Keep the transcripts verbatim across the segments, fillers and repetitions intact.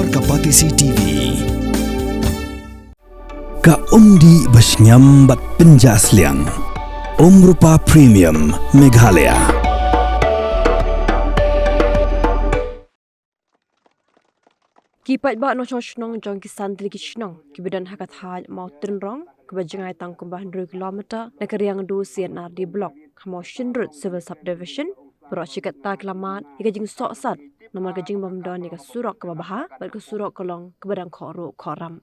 Ka Batesi T V. Ka umdih ba shngiam bad pynjah sliang. Umrupa Premium Meghalaya. Ki paidbah nongshong shnong jong ki san tylli ki shnong kiba don ha ka thaiñ Mawtynrong kaba jngai tang kumba hynriew kilometer na ka Riangdo C and R D Block ha Mawshynrut Civil Subdivision, baroh shi katta ki la mad ïa ka jingsohsat namar ka jingbym don ïa ka surok kaba bha bad ka surok ka long kaba dang khoh ruh khoh ram.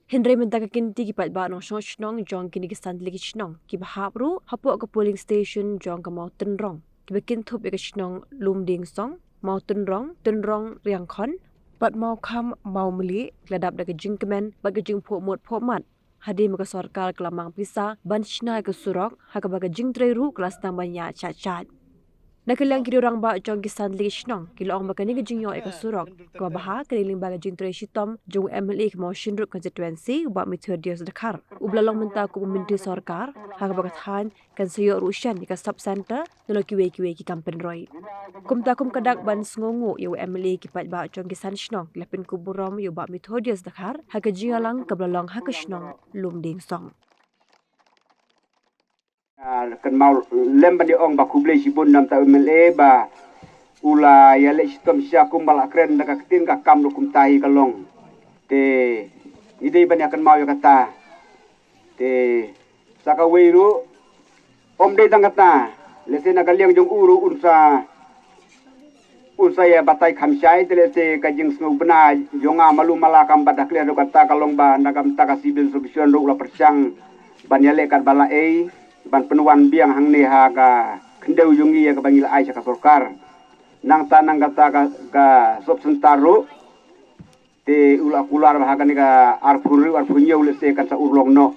Hynrei mynta ka kynti ki paidbah nongshong shnong jong kine ki san tylli ki shnong kiba hap ruh hapoh ka polling station jong ka Mawtynrong kiba kynthup ïa ka shnong Lumdingsong, Mawtynrong, Tynrong Riangkhon bad Mawkham Mawmlieh, ki la dap da ka jingkmen bad ka jingphuh mut phuh mat hadien ba ka sorkar ka la mang pisa ban shna ïa ka surok, ha kaba ka jingtrei ruh ka la sdang ban ïaid shaid shaid. Na ka liang ki rangbah jong ki san tylli ki shnong ki la ong ba kane ka jingïoh ïa ka surok kaba bha ka dei lyngba ka jingtrei shitom jong u M L A ka Mawshynrut constituency, u Bah Methodius Dkhar, uba la long mynta kum u myntri sorkar, ha kaba ka thaiñ kan sa ïoh ruh shen ïa ka sub center nalor kiwei kiwei ki kam pynroi. Kumta kum ka dak ban sngewnguh ïa u M L A, ki paidbah jong ki san shnong ki la pynkup burom ïa u Bah Methodius Dkhar ha ka jingïalang kaba la long ha ka shnong Lumdingsong. Ah, kynmaw lem ban ïa ong ba khublei shibun na u M L A ba u la ïaleh shitom shisha kumba la kren da ka ktien ka kam ruh kumta hi ka long. Te ngi dei ban ïa kynmaw ïa kata. Te sa kawei ruh, ym dei tang kata, lehse na ka liang jong u ruh un sa, un sa ïa batai kham shai, te lehse ka jingsngewbha jong nga malu mala kam ba da khleh ruh kata ka long ba na ka bynta ka civil service ruh la pyrshang ban ïaleh katba la ei ban pynwan biang hangne ha ka khyndew jong ngi ïa kaba ngi la ai sha ka sorkar. Nangta nang kata ka, ka sub center ruh, te u la kular ba ha kane ka arphew hynriew arphew hynñiew lehse kan sa urlong noh.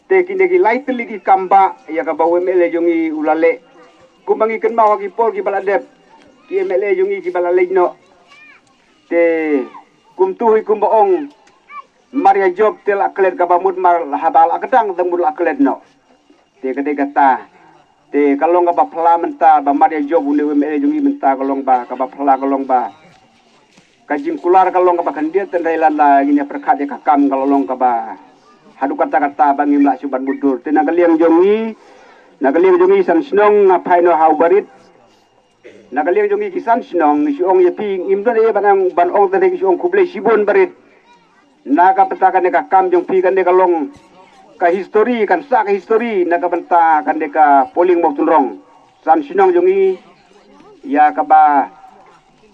Te kine ki lai tylli ki kam ba ïa kaba u M L A jong ngi u la leh. Kumba ngi kynmaw ha ki por kiba la dep, ki M L A jong ngi kiba la leit noh. Te kumta hi kumba ong, mar ïa jop te la klet kaba mut, mar haba la kdang te mut la klet noh. Te ka dei kata. Te ka long kaba phylla mynta ba mar ïa jop une u M L A jong ngi mynta ka long ba, kaba phylla ka long ba ka jingkular ka long kaba khyndiat, te hynrei lada ngin ïa pyrkhat ïa ka kam ka la long kaba haduh katta katta ba ngim lah shuh ban mutdur. Te na ka liang jong ngi, na ka liang jong ngi san shnong nga phai noh ha u barit. Na ka liang jong ngi ki san shnong ngi shu ong ïa phi, ngim don ei ban ong, ban ong, te hynrei ngi shu ong khublei shibun barit. Na ka bynta kane ka kam jong phi, kane ka long ka history, kan sah ka history na ka bynta kane ka polling Mawtynrong. San shnong jong ngi ïa kaba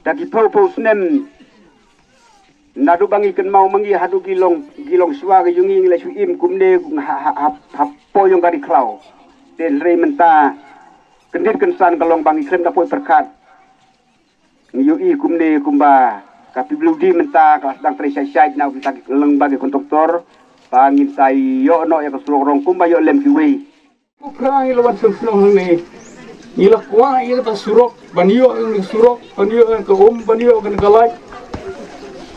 da ki phew phew snem naduh ba ngi kynmaw ma ngi haduh ki long, ki long shuwa ki jong ngi, ngi la shu im kumne ha, ha, ha, hapoh jong ka ri khlaw. Te hynrei mynta kyndit kynsan ka long ba ngi khlem da poi pyrkhat. Ngi ïohi kumne kumba ka P W D mynta ka la sdang trei shai shai na bynta ki, lyngba ki kontraktor, ba ngin sa ïoh noh ïa ka surok rong kumba ïoh lem kiwei. Ku phra ngi la wan shnong shnong hangne, ngi la kwah ïa kata surok, ban ïoh ïa ka surok, ban ïoh ïa ka um, ban ïoh ïa ka light.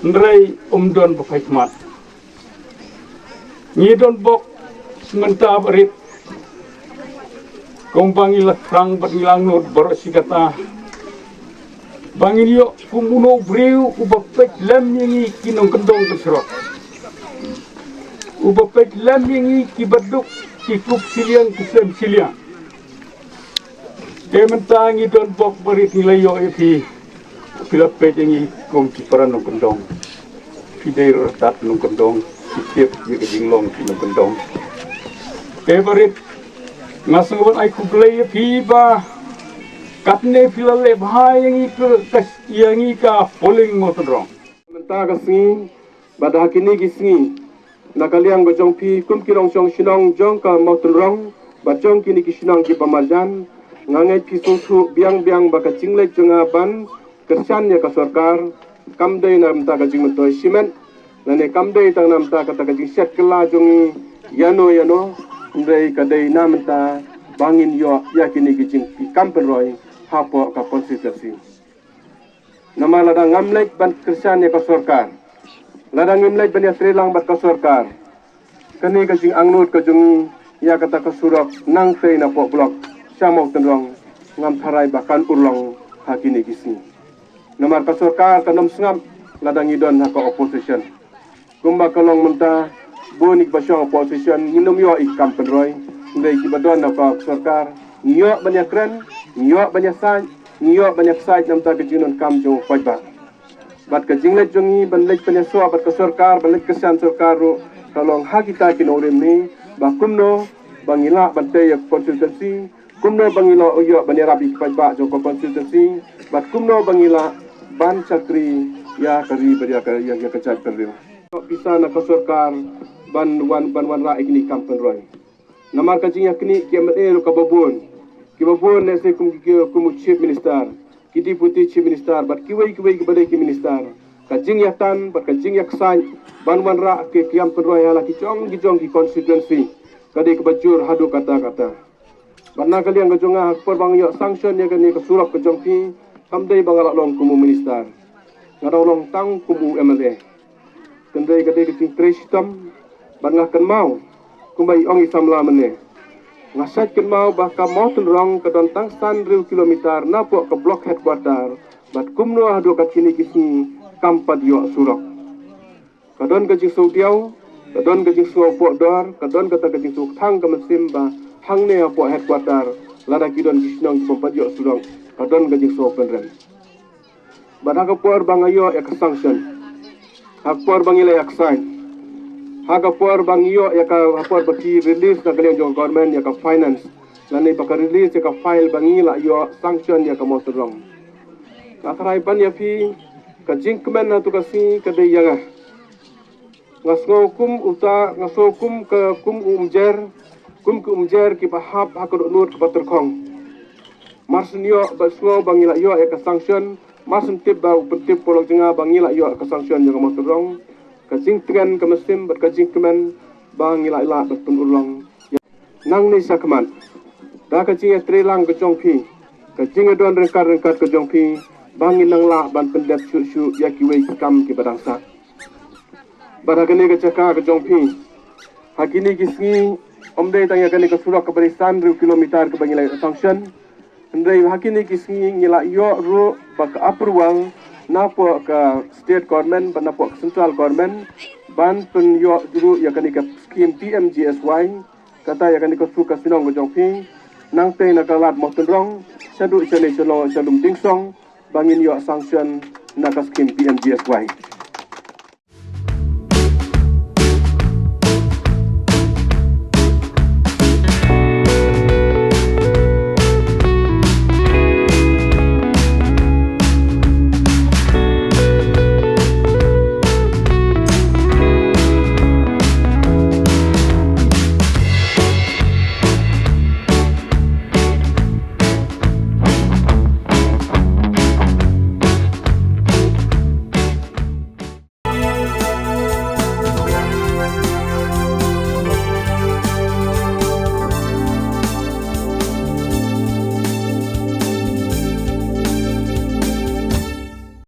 Hynrei ym don ba peit mat. Ngi don bok mynta barit. Kumba ngi la thrang bad ngi la angnud baroh shi katta, ba ngin ïoh kum uno u briew uba peit lem ïa ngi ki nongkyndong ki surok, uba peit lem ïa ngi kiba duk ki kup shiliang ki sem shiliang. Te mynta ngi don bok barit, ngi la ïoh ïa phi. Phi la peit ïa ngi kum ki para nongkyndong. Phi dei ruh tat nongkyndong, phi tip ïa ka jinglong ki nongkyndong. Te barit, nga sngewbha ban ai khublei ïa phi ba katne phi la leh bha ïa ngi ka, ka, ïa ngi ka polling Mawtynrong. Mynta ka sngi, bad ha kine ki sngi, na ka liang ba jong phi kum ki nongshong shnong jong ka Mawtynrong bad jong kine ki shnong kiba marjan, nga ngeit phi sngewthuh biang biang ba ka jingleit jong nga ban kyrshan ïa ka sorkar kam dei na bynta ka jingmyntoi shimet, lane kam dei tang na bynta kata ka jingshet kylla jong ngi ïano ïano, hynrei ka dei na bynta ba ngin ïoh ïa kine ki jingpynkam pynroi hapoh ka constituency. Namar lada ngam leit ban kyrshan ïa ka sorkar, lada ngim leit ban ïatreilang bad ka sorkar, kane ka jingangnud ka jong ngi ïa kata ka surok Nangtei Napoh Block sha Mawtynrong, ngam tharai ba kan urlong ha kine ki sngi. Namar ka sorkar kan ym sngap lada ngi don ha ka opposition. Kumba ka long mynta, bun ïa kiba shong opposition ngim ïoh ïa ki kam pynroi. Hynrei kiba don ha ka sorkar, ngi ïoh ban ïakren, ngi ïoh ban ïasaid, ngi ïoh ban ïasaid namar ka jingdonkam jong u paidbah. Bad ka jingleit jong ngi ban leit pynïasoh bad ka sorkar, ban leit kyrshan sorkar ruh, ka long ha kita ki nongrim hi, ba kumno ba ngi lah ban tei ïa ka constituency, kumno ba ngi lah ïoh ban ïarap ïa ki paidbah jong ka constituency, bad kumno ba ngi lah ban shakri ïa ka ri bad ïa ka, ïa, ïa ka jaitbynriew. Pisa na ka sorkar ban wan, ban wanrah ïa kine ki kam pynroi. Namar ka jingïaknieh ki M L A ruh kaba bun. Kiba bun ne se kum ki, kum u Chief Minister, ki Deputy Chief Minister, bad kiwei kiwei kiba dei ki minister. Ka jingïatan bad ka jingïaksaid ban wanrah ki kam pynroi ha la ki jong ki jong ki constituency, ka dei kaba jur haduh katta katta. Bad na ka liang ka jong nga, ha ka por ba nga ïoh sanction ïa kane ka surok ka jong phi, kam dei ba nga la long kum u minister. Nga dang long tang kum u M L A. Hynrei ka dei ka jingtrei shitom, bad nga kynmaw, kumba i ong i samla mynne. Nga shait kynmaw ba ka Mawtynrong ka don tang san hynriew kilometer napoh ka block headquarter, bad kumno haduh kat kine ki sngi kam pat ïoh surok. Ka don ka jingsngewdiaw, ka don ka jingsngew poh dor, ka don kata ka jingsngewtang ka mynsiem ba hangne hapoh headquarter, lada ki don ki shnong ki bym pat ïoh surok, ka don ka jingsngew pynrem. Bad ha ka por ba nga ïoh ïa ka sanction, ha ka por ba ngi la ïaksaid, ha ka por ba ngi ïoh ïa ka, ha ka por ba ki release na ka liang jong ka government ïa ka finance, lane ba ka release ïa ka file ba ngi la ïoh sanction ïa ka Mawtynrong. Nga tharai ban ïa phi, ka jingkmen ha tu ka sngi ka dei ïa nga. Nga sngew kum uta, nga sngew kum ka, kum u umjer, kum ki umjer kiba hap ha ka dohnud kaba tyrkhong. Mar shen ïoh ba sngew ba ngi la ïoh ïa ka sanction, mar shen tip ba u pyntip paralok jong nga ba ngi la ïoh ïa ka sanction jong ka Mawtynrong. Ka jingtngen ka mynsiem bad ka jingkmen ba ngi la ïaleh ban pynurlong. Nangne shakhmat, da ka jingïatreilang ka jong phi, ka jingïadon ryngkat ryngkat ka jong phi, ba ngin nang lah ban pyndep shuh shuh ïa kiwei ki kam kiba dang sah. Bad ha kane ka jaka ka jong phi, ha kine ki sngi, ym dei tang ïa kane ka surok kaba dei san hynriew kilometer kaba ngi la ïoh sanction. Hynrei ha kine ki sngi ngi la ïoh ruh ba ka approval napoh ka state government bad napoh ka central government ban pynïoh ruh ïa kane ka skim P M G S Y. Kata ïa kane ka suk ka shnong ka jong phi, nangtei na ka lad Mawtynrong shaduh shane sha Lumdingsong, ba ngin ïoh sanction na ka skim P M G S Y.